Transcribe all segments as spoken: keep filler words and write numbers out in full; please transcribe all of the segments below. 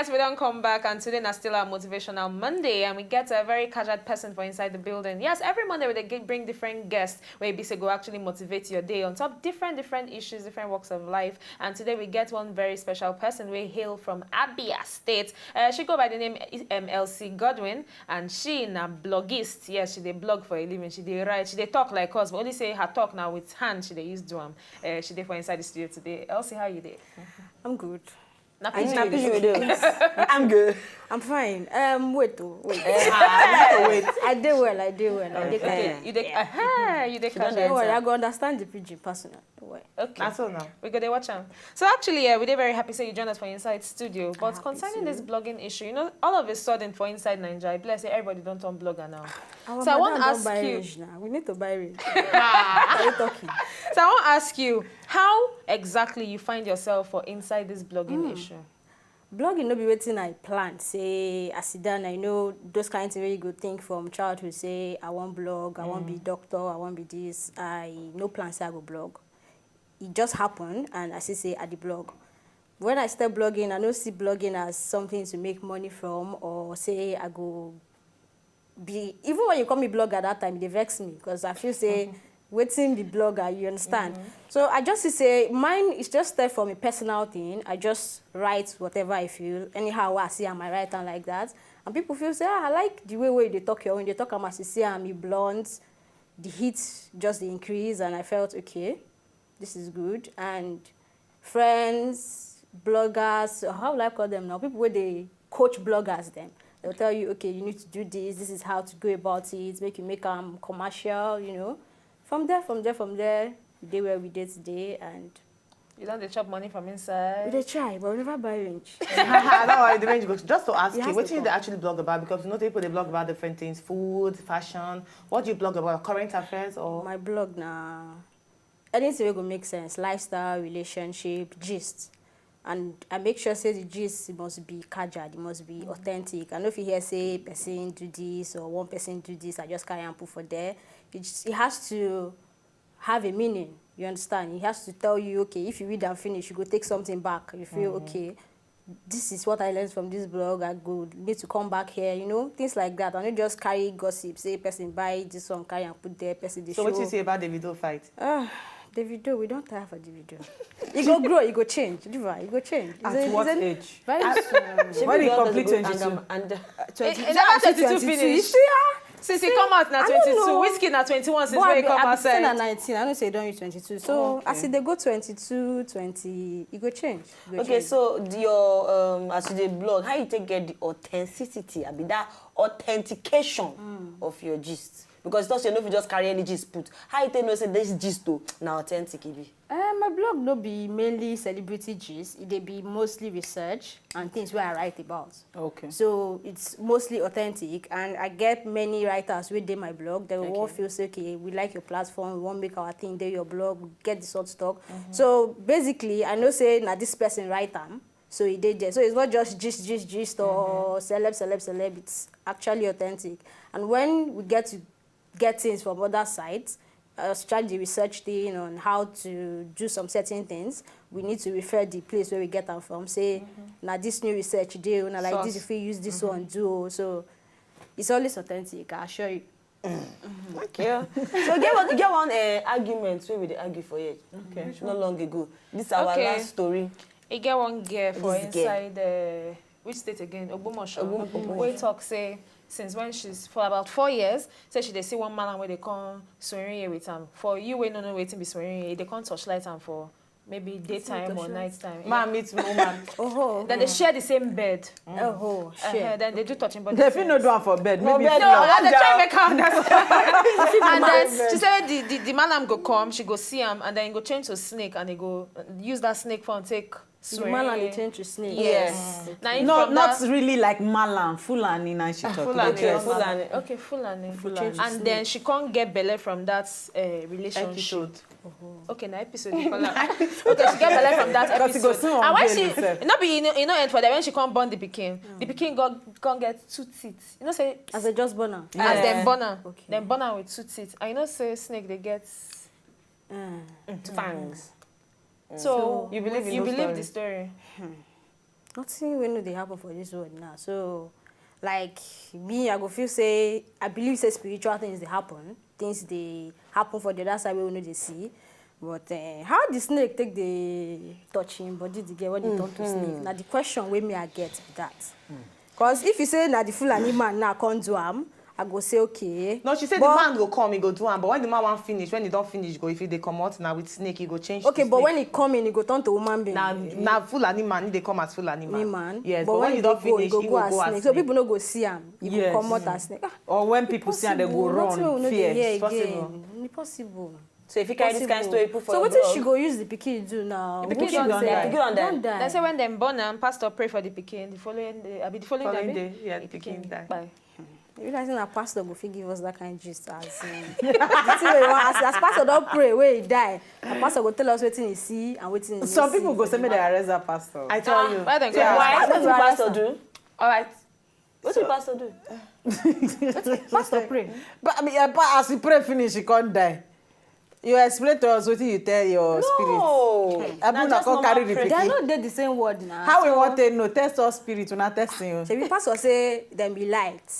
Yes, we don come back, and today na still our motivational Monday, and we get a very casual person for inside the building. Yes, every Monday we dey gi- bring different guests wey be say go actually motivate your day on top different different issues, different walks of life. And today we get one very special person wey hail from Abia State. Uh, she go by the name, um, Elsie Godwin, and she na bloggist. Yes, she dey blog for a living. She dey write, she dey talk like us, but only say her talk na with hand she dey use do am. Uh, she dey for inside the studio today. Elsie, how you dey? I'm good. Na I pidgin know you you dey dey. talk. I'm good. I'm fine. Um, wait, oh, wait. Ah, wait. I dey well. I dey well. I dey Okay, kind. you dey. Uh-huh, you dey She don casual. Don't worry, I Answer. Go understand the pidgin personal. Don't worry. Okay. That's all now. We go dey watch am. So actually, yeah, we dey very happy say you join us for inside studio. But Happy concerning too. This blogging issue, you know, all of a sudden for inside Nigeria, I be like say everybody don turn blogger now. Our So I wan madam don ask buy you. Range now. We need to buy range. What are you talking? So I wan ask you how exactly you find yourself for inside this blogging issue. Blogging no be wetin I plan. Say I sit down, I know those kind things where you go think from childhood. Say I wan blog, I wan be doctor, I wan be this. I no plan say I go blog. It just happened, and I see say I dey blog. When I start blogging, I no see blogging as something to make money from, or say I go be, even when you call me blogger that time, e dey vex me because I feel say wetin be blogger, you understand. So I just see say mine is just start from a personal thing. I just write whatever I feel, anyhow I see am, I write am like that. And people feel say, ah, I like the way wey you dey talk your own, you dey talk am as you see am, e blunt, the heat just dey increase, and I felt okay, this is good. And friends, bloggers, how will I call them now? People wey dey coach bloggers dem. They'll tell you, okay, you need to do this, this is how to go about it, make you make am commercial, you know. From there, from there, from there, we dey where we dey today, and You don dey chop money from we inside. dey try, but we never buy range. Don't worry, the range goes. Just to ask It you, has what to is the come. Actually blog about? Because you know people dey blog about different things, food, fashion. What do you blog about? Current affairs or? My blog na anything wey go make sense, lifestyle, relationship, gist. And I make sure say the gist must be casual, it must be authentic. I no fit hear say person do this or one person do this, I just carry am put for there. It, just, it has to have a meaning, you understand? It has to tell you, okay, if you read and finish, you go take something back. You feel, okay, this is what I learned from this blog. I go need to come back here, you know, things like that. I no just carry gossip, say person buy this one, carry and put there, person dey So what do show. You say about Davido fight? Ah, Davido, we don tire for Davido. E go grow, e go change. Leave am, e go change. It's At a- what it's a- Age? Very soon. When he She complete be blogger twenty-two. And, and, uh, Eh, eh, never twenty-two finish. Since he come out na I don't twenty-two, know. Wizkid na twenty-one since But when he I come be- I be say na outside. nineteen. I know say you don reach twenty-two. So Okay. as e dey go twenty-two, twenty, e go Okay, change. So the- your um, as you dey blog, how you take get the authenticity? I mean that authentication of your gist, because you talk say you no fit just carry any gist put. How you take know say this gist though na authentic e be? Uh, my blog no be mainly celebrity gist. E dey be mostly research and things wey I write about. Okay. So it's mostly authentic, and I get many writers wey dey my blog. They will all Okay. feel say, okay, we like your platform, we wan make our thing dey your blog, we get the sort talk. So basically, I know say na this person write am, so e dey there. So it's not just gist, gist, gist or celeb, celeb, celeb. It's actually authentic. And when we get to get things from other sites, uh, start the research thing on how to do some certain things, we need to refer the place where we get am from. Say, na this new research dey, na like this, Source. If we use this one, do o. So it's always authentic, I assure you. Okay. So get one, get one uh, argument wey we dey argue for here Okay. Not long ago. This our Okay. Last story. E get one girl for This girl. Inside uh, which state again? Ogbomosho. Ogbom- Ogbomosho. Wey talk say since when she's for about four years, say she dey see one man wey dey come swearing with am. For you wey no know wetin be swearing, e dey come torchlight am for maybe daytime or torchlight? Night time. Man meet woman. Oh, Then they share the same bed. oh, Uh, shit. Then they do touching body. They fit no do am for bed. No Maybe bed, No, no. I dey try make her understand. And then she said the, the, the man am go come, she go see am, and then he go change to snake, and he go uh, use that snake form take The man and swearing. He change to snake. Yes. Na him No, from not that- Really like Malam, Fulani na she talk. Fulani. Okay, Yes. Fulani. Okay, Fulani. Fulani. And then she can't get belle from that uh, relationship. Episode. Okay, na episode you call am. Okay, she get belle from that Because it go episode. soon And when unveil she, itself. e no be, e no, e no end for that. When she come born the pikin, the pikin go come get two teeth. You know say As they just born am. as Yeah. dem born am, Okay. dem born am with two teeth. And you know say snake dey get. Mm. Fangs. So You believe in you those believe stories? The story. Nothing wey no dey happen for this world now. So, like, me, I go feel say, I believe say spiritual things dey happen. Things dey happen for the other side wey we no dey see. But, eh, how the snake take dey touch him body, the girl wey dey turn to snake? Na the question wey me I get be that. Cause if you say na the Fulani man now come do am, I go say okay. No, she say the man go come, he go do am, but when the man wan finish, when he don finish go, if he dey comot, na with snake, he go change to snake. Okay, but when he come in, he go turn to woman being. Na, na Fulani man, he dey come as Fulani man. Yes, but when he don finish, he go go as snake. So people no go see am, he go comot as snake. Ah, or when people see am, they go run, fear. It's possible. It's possible. So if you carry this kind of story, put for your blog. So wetin she go use the pikin do now? The pikin don die. Pikin don die. Dem say when dem born am, pastor pray for the pikin. The following day, abi the following day, yeah, the pikin die. Kpai. You realize na pastor go fit give us that kind gist as in the thing wey you wan ask. As pastor don pray, wey he die, na pastor go tell us wetin he see and wetin he no see. Some people go say make dem arrest that pastor. I tell you. Why dem go arrest am? Why? Wetin pastor do? All right. Wetin pastor do? Pastor pray. But I mean, eh, pa-, as he pray finish, he come die. You explain to us wetin you tell your spirit. No. Abi una come carry the pikin. They are not dey the same word now. How we wan take know? Test us spirit, una test him. Shebi pastor say dem be light.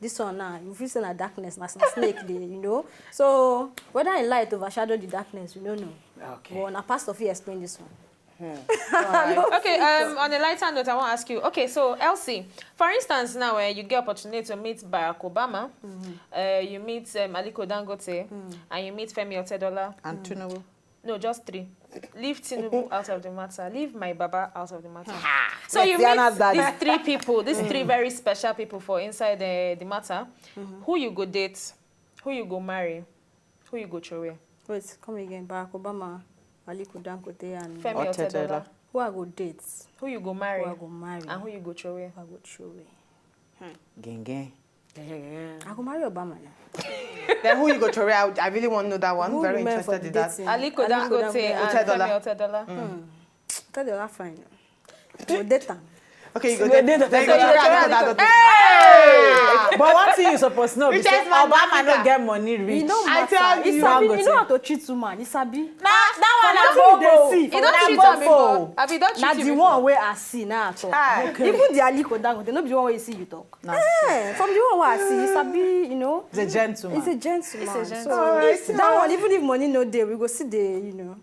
This one now, you feel say na darkness, na, na snake dey, you know. So whether him light overshadow the darkness, we no know. Okay. But na pastor fit explain this one. Okay, um, on a lighter note, I want to ask you. Okay, so Elsie, for instance, now, eh, you get opportunity to meet Barack Obama, eh, you meet, um, Aliko Dangote, and you meet Femi Otedola. And Tinubu. No, just three. Leave Tinubu out of the matter. Leave my baba out of the matter. So you meet these three people, these three very special people for inside the, the matter. Who you go date? Who you go marry? Who you go throw away? Wait, come again. Barack Obama, Aliko Dangote, and Femi Otedola. Who I go date? Who you go marry? Who I go marry? And who you go throw away? Who I go throw away? Genge. I go marry Obama now. Then who you go throw away? I, would- I really want to know that one. Very interested in that. Aliko Dangote and Femi Otedola. Otedola. Otedola fine. Go date am. Okay, you go date. Then you go throw away Aliko Dangote. Hey! But one thing you suppose know be say Obama no get money reach. E no matter. I tell you. He sabi, he know how to treat woman. He sabi. Na that one na bobo. He don treat am before. Abi don treat you before? Na the one wey I see now at all. Even the Aliko Dangote, no be the one wey you see you talk. Eh, from the one wey I see, he sabi, you know. He's a gentleman. He's a gentleman. So that one, even if money no dey, we go see the, you know.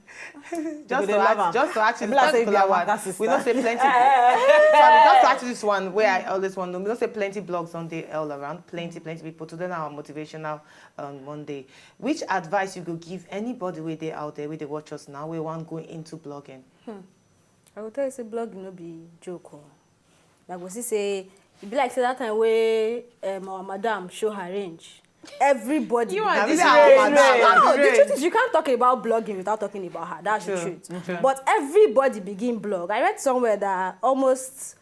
Just to add, just to add to this particular one, we know say plenty. Sorry, just to add to this one where I always want to know, we know say plenty blogs don dey all around, plenty, plenty people. Today na our motivational, um, Monday. Which advice you go give anybody wey dey out there, wey dey watch us now, wey wan go into blogging? I go tell you say blogging no be joke o. I go see say e be like say that time wey, um, our madam show her range. Everybody. You are disgraced. No, the truth is you can't talk about blogging without talking about her. That's the truth. But everybody begin blog. I read somewhere that almost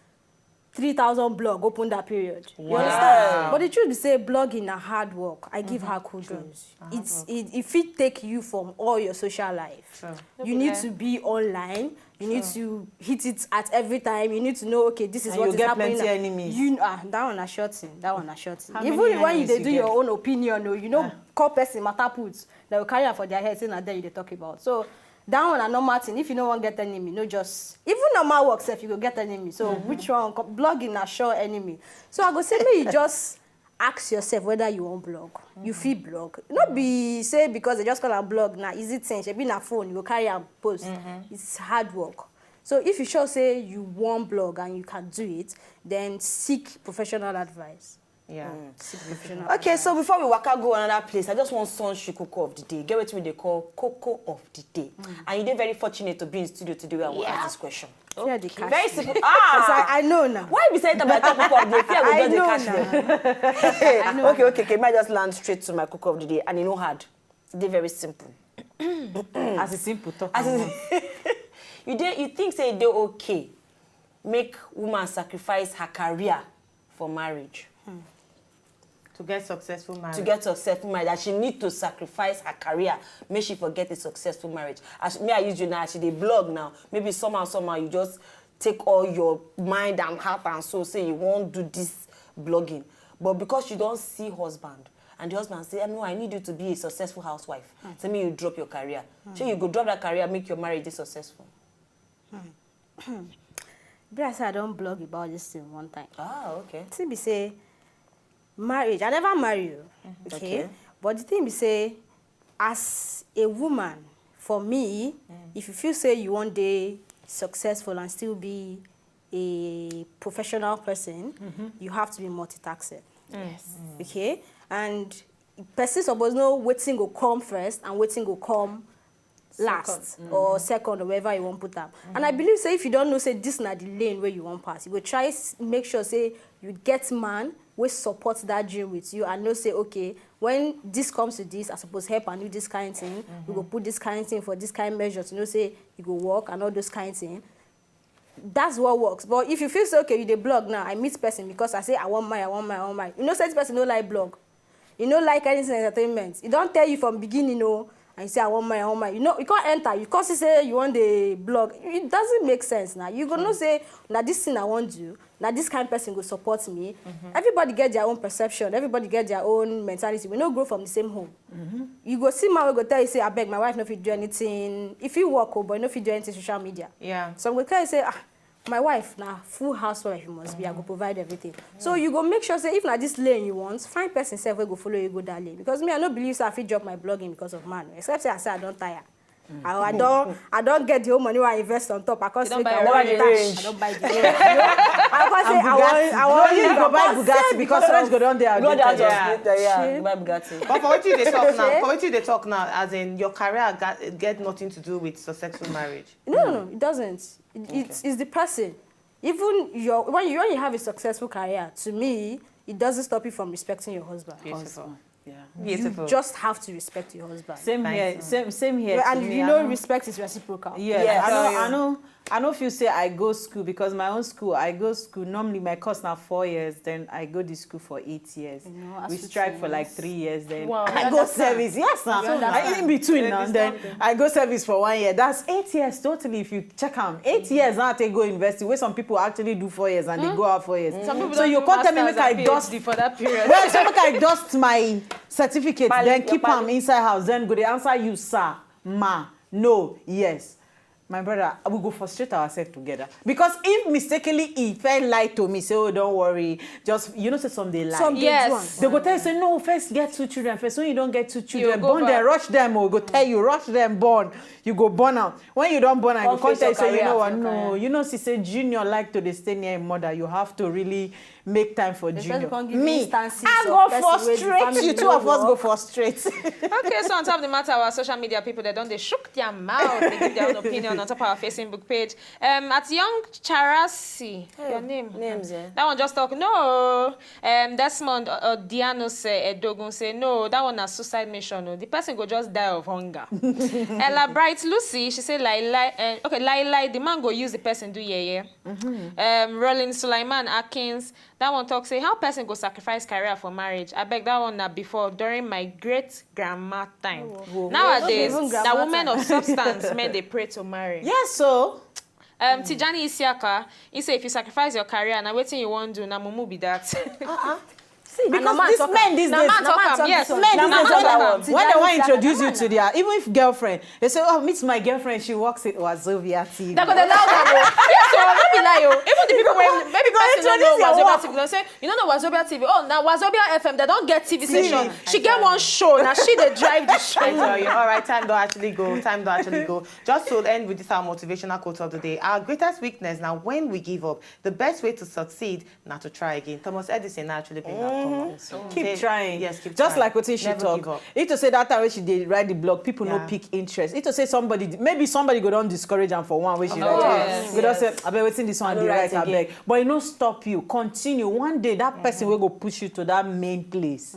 three thousand blog open that period. You understand? But the truth be say blogging na hard work. I give her kudos. It's, it, it fit take you from all your social life. You need to be online. You need to hit it at every time. You need to know, okay, this is what is happening. And you get plenty enemies. You, ah, that one na sure thing. That one na sure thing. Even when you dey do your own opinion, oh, you know, call person matter put, they will carry am for their head, say na there you dey talk about. So that one na normal thing. If you no wan get enemy, no just, even normal work sef, you go get enemy. So which one? Blogging na sure enemy. So I go say make you just ask yourself whether you wan blog. You fit blog. No be say because they just call am blog, na easy thing. Shebi na phone, you go carry am post. It's hard work. So if you sure say you wan blog and you can do it, then seek professional advice. Yeah. Seek professional advice. Okay, so before we waka go another place, I just want some shikuku of the day. Get wetin we dey call koko of the day. And you dey very fortunate to be in studio today where I wan ask this question. Fear dey catch me. Very simple. Ah! I know now. Why be say that my topic of the day? Fear go just dey catch me. I know now. Okay, okay, okay. May I just land straight to my koko of the day, and e no hard. E dey very simple. As e simple, talk am. You dey, you think say e dey okay make woman sacrifice her career for marriage? To get successful marriage. To get successful marriage, that she need to sacrifice her career, make she for get a successful marriage. As me, I use you now, as you dey blog now, maybe somehow, somehow you just take all your mind and heart and soul, say you wan do this blogging. But because you don see husband, and the husband say, "No, I need you to be a successful housewife." Say make you drop your career. So you go drop that career, make your marriage dey successful. Be like say I don blog about this thing one time. Ah, okay. Thing be say, marriage, I never marry you. Okay. Okay. But the thing be say, as a woman, for me, if you feel say you wan dey successful and still be a professional person, you have to be multitasking. Yes. Okay? And person suppose know wetin go come first and wetin go come last or second or wherever you wan put am. And I believe say if you don know say this na the lane wey you wan pass, you go try s- make sure say you get man wey support that dream with you and know say, okay, when this comes to this, I suppose help and do this kind thing. We go put this kind thing for this kind measure to know say e go work and all those kind thing. That's what works. But if you feel say, okay, you dey blog now, I meet person because I say I wan marry, I wan marry, I wan marry. You know say this person no like blog. You no like anything entertainment. E don tell you from beginning, oh, and you say I wan marry, I wan marry. You know, you can't enter. You can't say you wan dey blog. It doesn't make sense now. You go know say na this thing I wan do. Na this kind person go support me. Everybody get their own perception. Everybody get their own mentality. We no grow from the same home. You go see man wey go tell you say, abeg, my wife no fit do anything. If you work, oh, but no fit do anything social media. Yeah. Some go tell you say, ah, my wife na full housewife you must be, I go provide everything. So you go make sure say if na this lane you want, find person sef wey go follow you go that lane. Because me, I no believe say I fit drop my blogging because of man, except say I say I don tire. I, I don I don get the whole money wey I invest on top. I come You don say buy I wan the retire. Range. I don buy the Range. I come say I wan I No, wan you leave. go buy I come Bugatti sell because the Range go don dey Go down to outdated. Yeah. hospital, yeah. Shey. You buy Bugatti. But for wetin you dey talk now, Okay. for wetin you dey talk now, as in your career got, get nothing to do with successful marriage. No, no, no, it doesn't. It, it's, it's the person. Even your when you when you have a successful career, to me, it doesn't stop you from respecting your husband. Beautiful. Yeah. Beautiful. You just have to respect your husband. Same Thanks, here, man. same same here. Yeah, to and me, you I know, know- respect is reciprocal. Yeah, Yes. I know, Yeah. I know, I know. If you say I go school because my own school, I go school. Normally, my course now four years. Then I go the school for eight years. You know, as We you strike for say, like yes. three years. Then Wow. I go service. Yes, now You understand? in between now. Then I go service for one year. That's eight years totally. If you check am, eight years now they go university. Where some people actually do four years and they go out four years. Some people So don't you do can't tell me masters make I and dust. PhD for that period. Well, so make I dust my certificate, Pali, then your keep am pali. inside house. Then go dey answer you, sir, ma, no, yes. My brother, we go frustrate ourselves together. Because if mistakenly he fell lie to me, say, oh, don't worry, just, you know, say some dey lie. Some dey Yes. do am. They go tell you, say, no, first get two children first. When you don't get two children, go born them, back. rush them, or go tell you, rush them, born. You go born out. When you don't born, I go Come come face tell you, your say, you career, know what, your no, career. You know, she say, Junior like to dey stay near him mother. You have to really make time for They Junior. first come give Me, instances I of go person wey the frustrate. family You two no of us go work. Frustrate. Okay, so on top of the matter, our social media people, they don't, they shook their mouth. They give their own opinion on top of our Facebook page. Um, at Young Charasi, your name. Names, yeah. That one just talk. No. Um, Desmond Odiano say, Edogun say, no, that one na suicide mission. No. The person go just die of hunger. Ella Bright Lucy, she say, lie, lie. Uh, okay, lie, lie. The man go use the person do yeah, yeah. Um, Rollins Sulaiman Atkins, that one talk say, how person go sacrifice career for marriage? I beg that one na before, during my great grandma time. Nowadays, Even na grandma women time. Of substance men they pray to marry. Yes, so Um, Tijani Isiaka, he say if you sacrifice your career, na wetin you wan do, na mumu be that. Because this men these days, Na man talk am, yes. Men Na these man days, talk when, am. they- when they want to introduce you to their, even if girlfriend, they say, oh, meet my girlfriend, she works at Wazobia T V. They go dey loud am o. Yes o, no be lie o. Even the people wey maybe person no know Introduce your Wazobia work. T V, they say, you no know Wazobia T V. Oh, na Wazobia F M, they don get T V station. She get one show, na she dey drive the I show. tell you, all right, time don't actually go. Time don't actually go. Just to end with this, our motivational quote of the day. Our greatest weakness now when we give up. The best way to succeed now to try again. Thomas Edison actually bring that come up. Keep Say, trying. Yes, keep Just trying. Like what she Never talk. Give up. It to say that time when she dey write the blog, people no Yeah. pick interest. It to say somebody, maybe somebody go don discourage am for one way she write. Yes, Go don yes. Say, I bet wetin this one I dey no write, write I again. beg. But you no stop you. Continue. One day that person will go push you to that main place.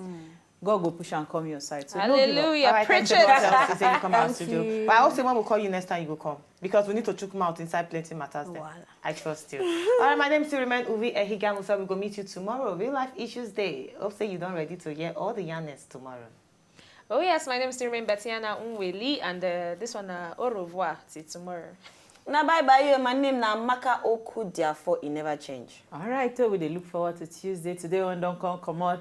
God go push and come your side. So no give up. Hallelujah. All right, Preach thank you it. so much, Sisi, you come out Thank studio. you. But I hope say when we call you next time, you go come because we need to chook mouth inside plenty matters there. Wahala. I trust you. All right, my name is Sirimen Uvi Ehigamusa. We go meet you tomorrow. Real life issues day. Hope say you don ready to hear all the yarnest tomorrow. Oh yes, my name is Nirmin Batiana Unweli, and uh, this one, uh, au revoir till tomorrow. Na bye bye you. My name na Maka Oku. Therefore, e never change. All right, so we dey look forward to Tuesday. Today one don come comot.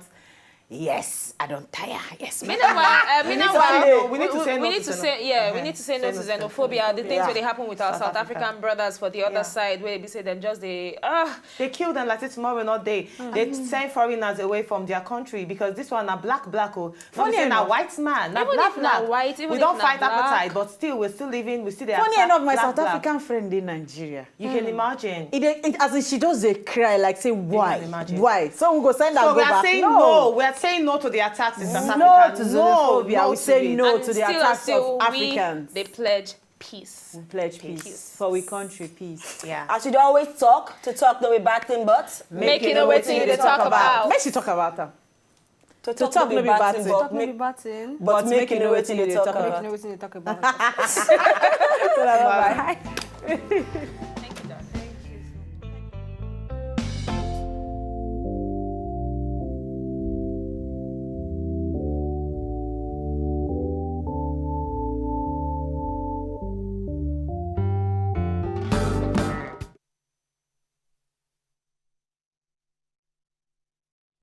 Yes, I don't tire. Yes, Meanwhile, uh, We need to meanwhile, say no. We need to say no we need to to xeno- say yeah. We uh-huh. need to say no to Xenophobia. xenophobia. The things Yeah. where they happen with our South South Africa. African brothers for the other Yeah. side, where they say them just they ah. They kill them like say tomorrow not day. They send foreigners away from their country because this one na black black oh. Not Funny be say na enough. White man, na Even black if na black. white, even We if don't na fight black. Appetite, but still we're still living. We still there. Funny enough, my black, South black. African friend in Nigeria. You can imagine. It, dey- it, as in she does dey cry like say why imagine. Why? So we go send So her we go are back. saying No. No. We are saying no to the attacks in South No Africa. to xenophobia. No We to say it. No And to the still, attacks still of we, Africans. They pledge peace. We pledge peace, Peace. For we country peace. Yeah. I should always talk to talk no be bad thing, but Make you know wetin you dey talk about. Make she talk about them. to talk no be bad thing. but Talk no be make bad thing. but make you know wetin you dey talk about. About. Wetin you dey talk about? Bye.